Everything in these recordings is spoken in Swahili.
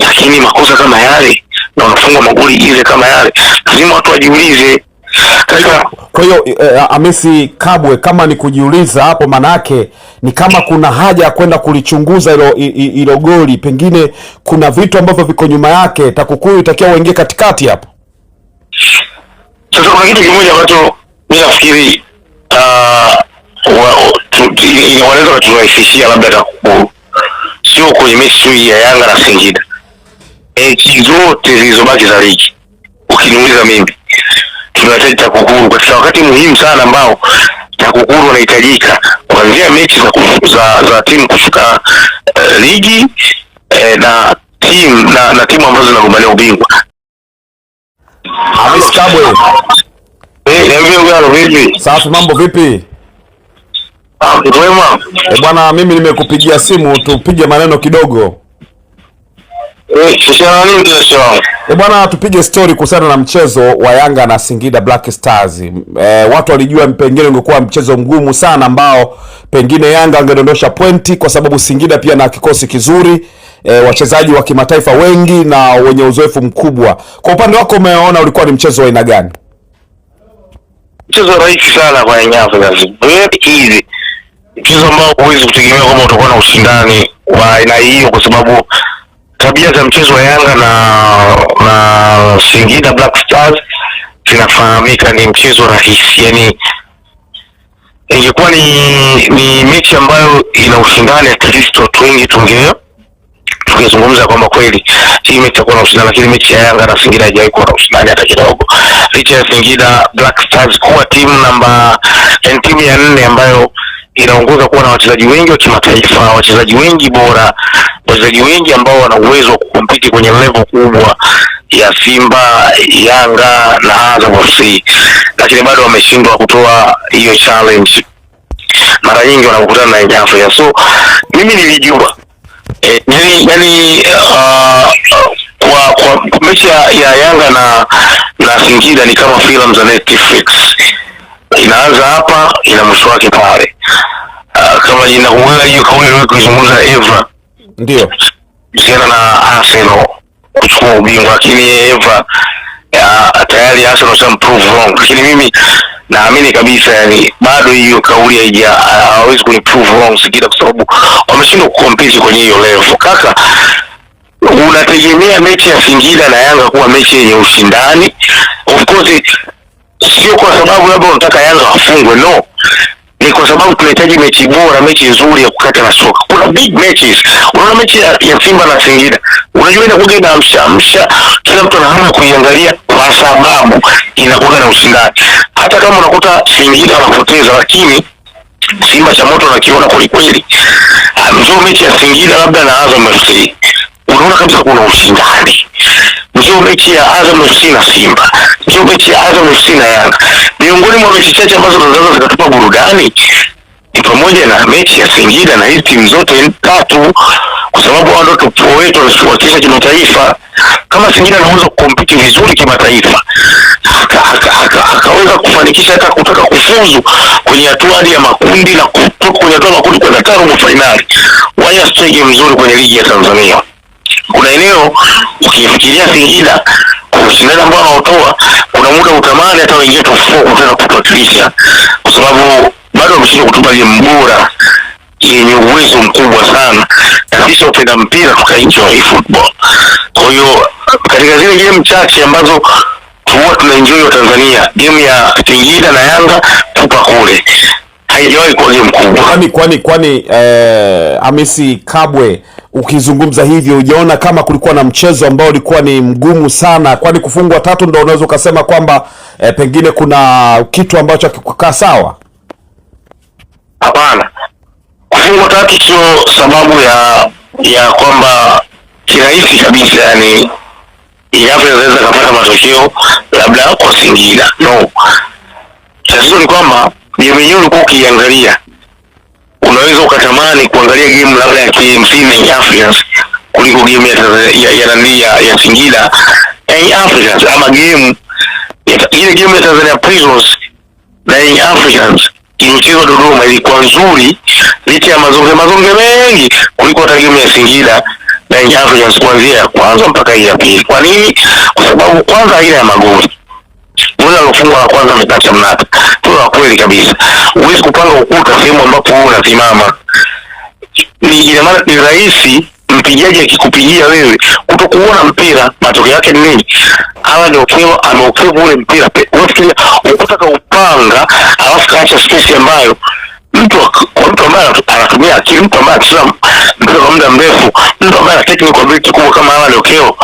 Lakini makosa kama yale na unafungwa magoli ile kama yale, lazima watu wajiulize. Kwa hiyo Hamisi Kabwe, kama ni kujiuliza hapo, manake ni kama kuna haja ya kwenda kulichunguza hilo goli, pengine kuna vitu ambavyo viko nyuma yake. TAKUKURU itakiwa uingie katikati hapo. Sasa kuna kitu kimoja ambacho mimi nafikiri wanaweza kuturahisishia labda TAKUKURU, sio kwenye mechi ya Yanga na Singida, mechi zote zilizobaki za ligi, ukiniuliza mimi tunahitaji TAKUKURU katika wakati muhimu sana ambao TAKUKURU wanahitajika, kuanzia mechi za timu kushuka ligi na timu na timu ambazo zinagombania ubingwa. Hamisi Kabwe, vipi? Safi, mambo vipi? Kwema. Bwana, mimi nimekupigia simu tupige maneno kidogo. Bwana, tupige story kuhusiana na mchezo wa Yanga na Singida Black Stars. Watu walijua pengine ungekuwa mchezo mgumu sana ambao pengine Yanga angedondosha pointi kwa sababu Singida pia na kikosi kizuri, wachezaji wa kimataifa wengi na wenye uzoefu mkubwa. Kwa upande wako umeona ulikuwa ni mchezo wa aina gani? Mchezo rahisi sana kwa Young Africans. Very easy. Mchezo ambao huwezi kutegemea kwamba utakuwa na ushindani wa aina hiyo kwa sababu tabia za mchezo wa Yanga na Singida Black Stars zinafahamika, ni mchezo rahisi. Yani ingekuwa ni mechi ambayo ina ushindani, at least watu wengi tungezungumza kwamba kweli hii mechi itakuwa na ushindani, lakini mechi ya Yanga na Singida haijawahi kuwa na ushindani hata kidogo. Licha ya Singida Black Stars kuwa timu namba, timu ya 4 ambayo inaongoza kuwa na wachezaji wengi wa kimataifa, wachezaji wengi bora, wachezaji wengi ambao wana uwezo wa kukompiti kwenye level kubwa ya Simba, Yanga na Azam FC, lakini bado wameshindwa kutoa hiyo challenge mara nyingi wanakutana na Young Africans. So mimi nilijua kwa mechi ya Yanga na Singida ni kama filamu za Netflix, inaanza hapa ina mwisho wake pale. Kama inakuwa hiyo kauli ile kuizungumza Eva, ndio kuhusiana na Arsenal kuchukua ubingwa, lakini Eva tayari Arsenal some prove wrong, lakini mimi naamini kabisa yani bado hiyo kauli hawezi kuniprove wrong Singida kwa sababu wameshindwa kucompete kwenye hiyo level. Kaka, unategemea mechi ya Singida na Yanga kuwa mechi yenye ushindani? Of course sio kwa sababu labda unataka Yanga wafungwe, no, ni kwa sababu tunahitaji mechi bora, mechi nzuri ya kukata na soka. Kuna big matches. Unaona mechi ya Simba na Singida, unajua inakuwa inaamsha, kila mtu anahamu kuiangalia kwa sababu inakuwa na ushindani. Hata kama unakuta Singida wanapoteza, lakini Simba cha moto nakiona kweli kweli. Mzee, mechi ya Singida labda na Azam FC, unaona kabisa kuna ushindani. Mzee, mechi ya Azam FC na Simba, mzee, mechi ya Azam FC na Yanga, miongoni mwa mechi chache ambazo tunaweza zikatupa burudani ni pamoja na mechi ya Singida na hizi timu zote tatu, kwa sababu hao ndio top wetu wanatuwakilisha kimataifa. Kama Singida anaweza kukompiti vizuri kimataifa, akaweza kufanikisha hata kutaka kufuzu kwenye hatua ya makundi na kutoka kwenye hatua makundi kwenda robo finali, waya stege mzuri kwenye ligi ya Tanzania. Kuna eneo ukifikiria Singida kwa ushindani ambao wanaotoa, kuna muda utamani hata wengine top 4 kutaka kutuwakilisha, kwa sababu bado wameshindwa kutupa game bora yenye uwezo mkubwa sana, na sisi wapenda mpira tukaenjoy football. Kwa hiyo katika zile game chache ambazo huwa tunaenjoy wa Tanzania, game ya Singida na Yanga tupa kule haijawahi kuwa game kubwa. Kwani Hamisi Kabwe, ukizungumza hivyo hujaona kama kulikuwa na mchezo ambao ulikuwa ni mgumu sana? Kwani kufungwa 3 ndio unaweza ukasema kwamba pengine kuna kitu ambacho hakikukaa sawa? Hapana, kufungwa 3 sio sababu ya kwamba kirahisi kabisa yani inaweza kupata matokeo labda kwa Singida. No, tatizo ni kwamba game yenyewe ulikuwa ukiangalia, unaweza ukatamani kuangalia game labda ya KMC na Young Africans kuliko game ya Singida Young Africans, ama game ile game ya Tanzania Prisons na Young Africans iliyochezwa Dodoma ilikuwa nzuri licha ya mazonge mengi kuliko hata game ya Singida na Young Africans kuanzia ya kwanza mpaka hii ya pili. Kwa nini? Kwa sababu kwanza aina ya magoli, goli alofungwa la kwanza Metacha Mnata, tuwe wa kweli kabisa, huwezi kupanga ukuta sehemu ambapo wewe unasimama. Ni ina maana ni rahisi mpigaji akikupigia wewe kutokuona mpira, matokeo yake ni nini? Hawa ndio Okello ameokevu ule mpira. Unafikiria ukuta kaupanga, alafu kaacha space ambayo mtu kwa mtu ambaye anatumia akili, mtu ambaye anacheza mpira kwa muda mrefu, mtu ambaye ana technical ability kubwa kama Alan Okello,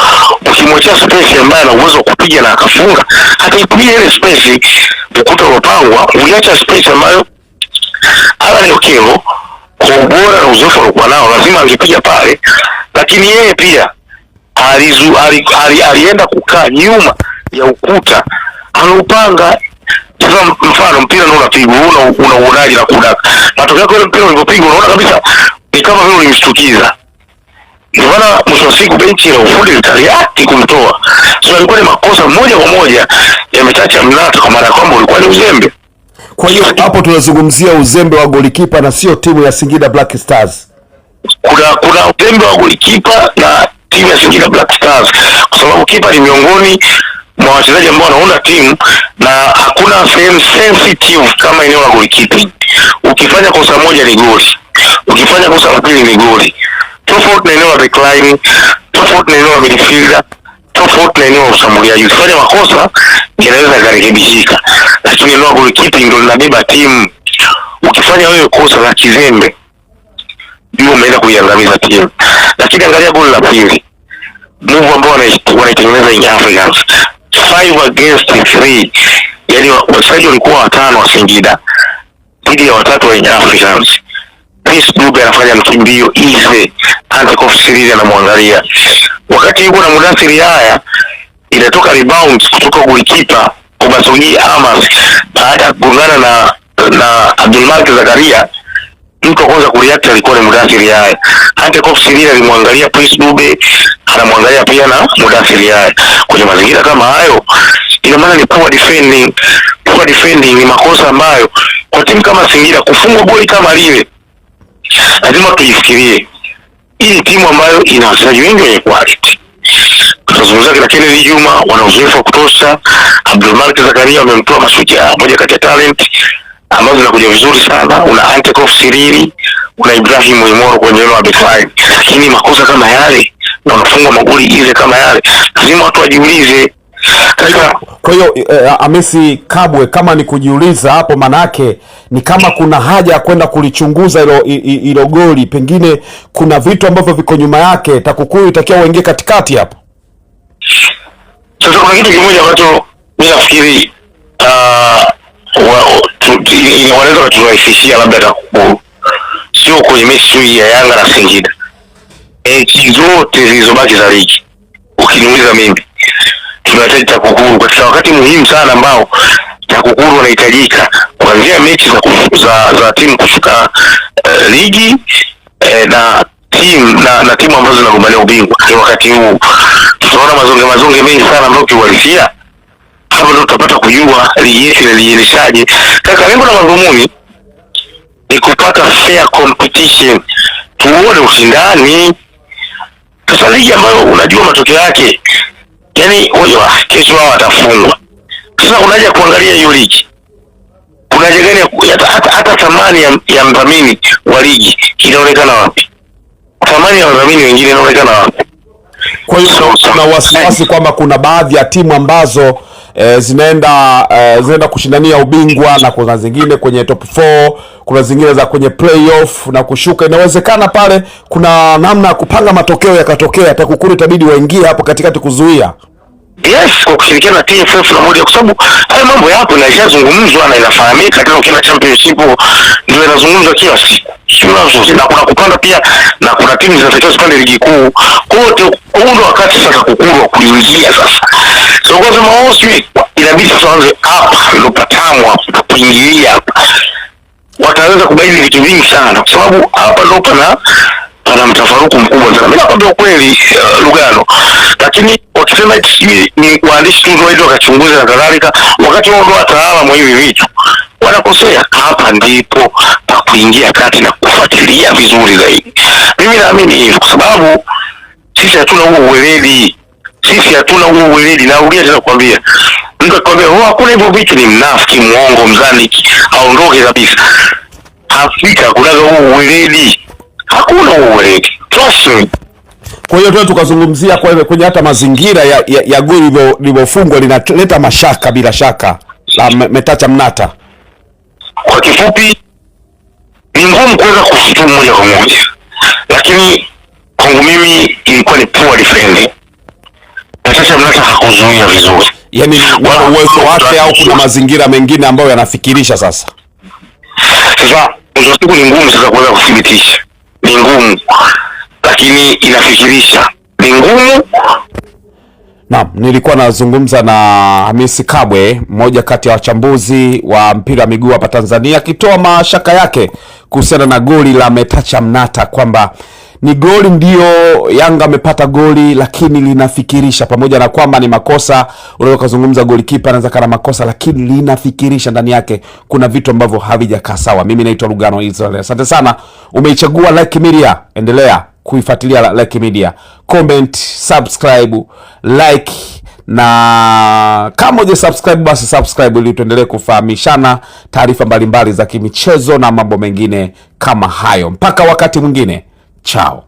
ukimwachia space ambaye ana uwezo wa kupiga na akafunga, ataitumia ile space. Ukuta uliopangwa uliacha space ambayo Alan Okello kwa ubora na uzoefu aliokuwa nao lazima angepiga pale, lakini yeye pia alienda kukaa nyuma ya ukuta anaupanga. Sasa mfano mpira ndio unapigwa, unauonaje na kudaka, matokeo yake ule mpira ulipopigwa unaona kabisa ni kama vile ulimshtukiza. Ndio maana mwisho wa siku benchi la ufundi likareact kumtoa. So ilikuwa ni makosa moja kwa moja ya Metacha Mnata, kwa maana kwamba ulikuwa ni uzembe. Kwa hiyo hapo tunazungumzia uzembe wa golikipa na sio timu ya Singida Black Stars. Kuna uzembe wa golikipa na timu ya Singida Black Stars, kwa sababu kipa ni miongoni mwa wachezaji ambao wanaunda timu na hakuna sehemu sensitive kama eneo la golikipa. Ukifanya kosa moja ni goli, ukifanya kosa la pili ni goli. Tofauti na eneo la backline, tofauti na eneo la midfielder, tofauti na eneo la ushambuliaji. Ukifanya makosa yanaweza yakarekebishika, lakini eneo la goalkeeping ndio linabeba timu. Ukifanya wewe kosa la kizembe, ndio umeenda kuiangamiza timu. Lakini angalia goli la pili, move ambao wanaitengeneza Young Africans 5 against 3, yani wachezaji walikuwa watano wa Singida dhidi ya watatu wa Young Africans. Prince Dube anafanya mkimbio easy, Antikof Sirili anamwangalia wakati yuko na Mudathiri. Haya, inatoka rebound kutoka golikipa Obasogi Amas baada ya kugongana na Abdulmalik Zakaria. Mtu wa kwanza kureact alikuwa ni Mudathiri. Haya, Antikof Sirili alimwangalia Prince Dube, anamwangalia pia na Mudathiri. Haya, kwenye mazingira kama hayo, ina maana ni poor defending. Poor defending ni makosa ambayo kwa timu kama Singida kufungwa goli kama lile, lazima tuifikirie. Hii ni timu ambayo ina wachezaji wengi wenye quality. Tunazungumzia kina Kennedy Juma, wana uzoefu wa kutosha. Abdulmalik Zakaria wamemtoa Mashujaa, moja kati ya talent ambazo zinakuja vizuri sana. Una Antekof Siriri, una Ibrahim Imoro kwenye eneo la backline, lakini makosa kama yale na unafungwa magoli ile kama yale, lazima watu wajiulize. Sasa Kwa hiyo Hamisi Kabwe, kama ni kujiuliza hapo, manake ni kama kuna haja ya kwenda kulichunguza hilo goli, pengine kuna vitu ambavyo viko nyuma yake. TAKUKURU itakiwa uingie katikati hapo. Sasa kuna kitu kimoja ambacho mi nafikiri wanaweza wakaturahisishia labda TAKUKURU, sio kwenye mechi tu ya Yanga na Singida, mechi zote zilizobaki za ligi, ukiniuliza mimi, tunahitaji TAKUKURU katika wakati muhimu sana ambao TAKUKURU wanahitajika, kuanzia mechi za timu kushuka ligi na timu na timu ambazo zinagombania ubingwa. Ni wakati huu tutaona mazonge mazonge mengi sana ambayo kiuhalisia hapo ndio tutapata kujua ligi yetu inaliendeshaje. Kaka, lengo la madhumuni ni kupata fair competition, tuone ushindani. Sasa ligi ambayo unajua matokeo yake, yani unajua kesho hao watafungwa. Sasa unaja kuangalia hiyo ligi, kuna haja gani hata thamani ya mdhamini wa ligi inaonekana wapi? Thamani ya wadhamini wengine inaonekana wapi? Kwa hiyo kuna wasiwasi kwamba kuna baadhi ya timu ambazo zinaenda kushindania ubingwa na kuna zingine kwenye top 4, kuna zingine za kwenye playoff na kushuka. Inawezekana pale kuna namna ya kupanga matokeo yakatokea, TAKUKURU itabidi waingie hapo katikati kuzuia. Yes, kwa kushirikiana na TFF na moja, kwa sababu haya mambo yapo na ishazungumzwa na inafahamika. Tena ukienda championship ndio inazungumzwa kila siku, sio? Na kuna kupanda pia, na kuna timu zinatakiwa zipande ligi kuu. Kote huu ndio wakati sasa TAKUKURU wa kuingia sasa. So kwa sababu sijui inabidi sasa waanze hapa, ndio patamu hapa kuingilia hapa, wataweza kubaini vitu vingi sana, kwa sababu hapa ndio pana mtafaruku mkubwa sana. Mimi nakwambia ukweli, Lugano, lakini wakisema eti sijui ni waandishi tu ndio waende wakachunguza na kadhalika, wakati wao ndio wataalamu wa hivi vitu, wanakosea. Hapa ndipo pa kuingia kati na kufuatilia vizuri zaidi. Mimi naamini hivyo, kwa sababu Sisi hatuna huo uweledi, sisi hatuna huo uweledi. Narudia tena kukwambia, mtu akikwambia oh, hakuna hivyo vitu ni mnafiki, mwongo, mzaniki, aondoke kabisa. Afrika kunaga huo uweledi, hakuna huo uweledi, trust me. Kwa hiyo tuwe tukazungumzia kwa kwenye hata mazingira ya goli lilivyofungwa linaleta mashaka bila shaka la Metacha Mnata. Kwa kifupi, ni ngumu kuweza kushutumu moja kwa moja, lakini kwangu mimi ilikuwa ni poor defending. Metacha Mnata hakuzuia vizuri, yaani ni uwezo wake au kuna mazingira mengine ambayo yanafikirisha sasa. Sasa mwisho wa siku ni ngumu sasa kuweza kuthibitisha, ni ngumu, lakini inafikirisha, ni ngumu. Naam, nilikuwa nazungumza na Hamisi Kabwe, mmoja kati ya wachambuzi wa mpira wa miguu hapa Tanzania, akitoa mashaka yake kuhusiana na goli la Metacha Mnata kwamba ni goli ndio Yanga amepata goli, lakini linafikirisha. Pamoja na kwamba ni makosa, unaweza ukazungumza golikipa anaweza kana makosa, lakini linafikirisha, ndani yake kuna vitu ambavyo havijakaa sawa. Mimi naitwa Lugano Israel, asante sana, umeichagua Like Media, endelea kuifuatilia Like Media, comment, subscribe, like na kama huja subscribe basi subscribe ili tuendelee kufahamishana taarifa mbalimbali za kimichezo na mambo mengine kama hayo. Mpaka wakati mwingine, chao.